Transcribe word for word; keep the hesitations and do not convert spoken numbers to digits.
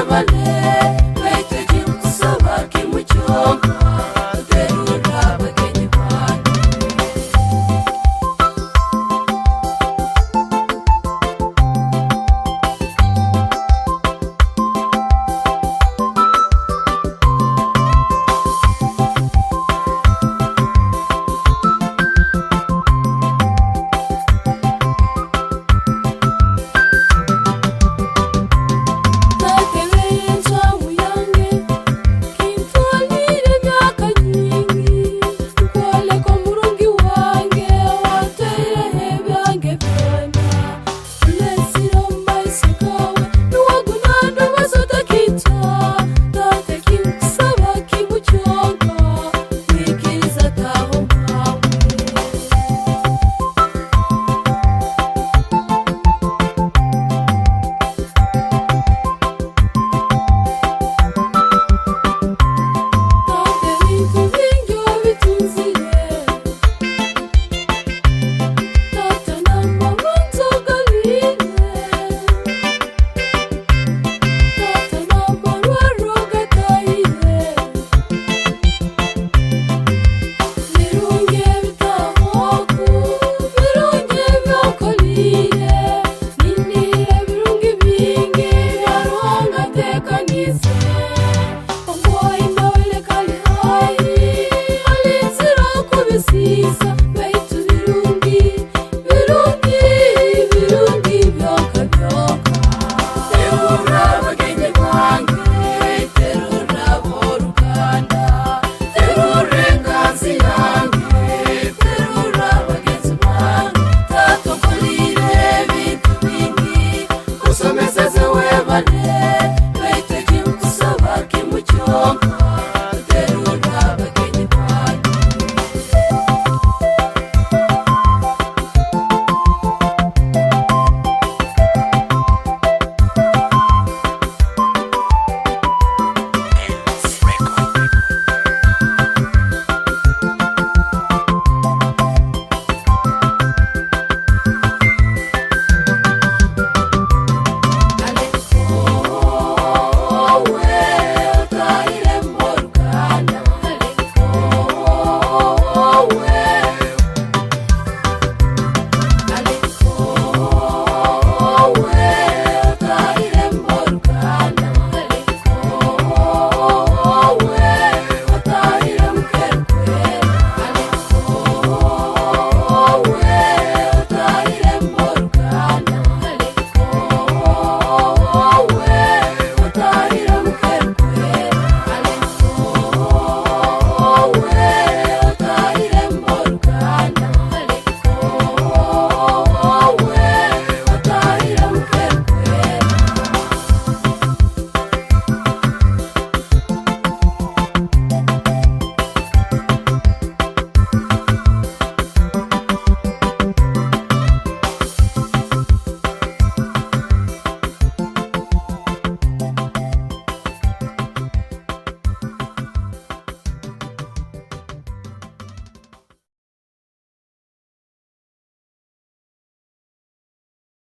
Bale, baitu eki nkusaba kimu kyonka, terurra bagenyi bange. Kintwaliire emyaka nyingi, nkwoleka omurungi wange, wantaireho ebyange byona. Nlesire omu maiso gaawe, nuwe ogunandoboza otakitwa. Taata, eki nkusaba kimu kyonka, nyikiriza tahe omwawe. Taata, ebintu bingi obitunzire. Taata, n'amarungi ogahaire. Taata, n'amarwarro ogatahire. Birungi ebitahwaho, birungi eby'okoliire. Nindihira ebirungi bingi ebya Ruhanga atekaniize. Omuhai nawe leka ali haihi, alinzire okubisiisa, baitu birungi, birungi, birungi byonka byonka. Terurra bagenyi bange, terurra ab'oruganda, terurra enganzi yange, terurra bagenzi bange. Taata, okoliire ebintu bingi, osomeseze, webale, baitu eki nkusaba kimu kyonka,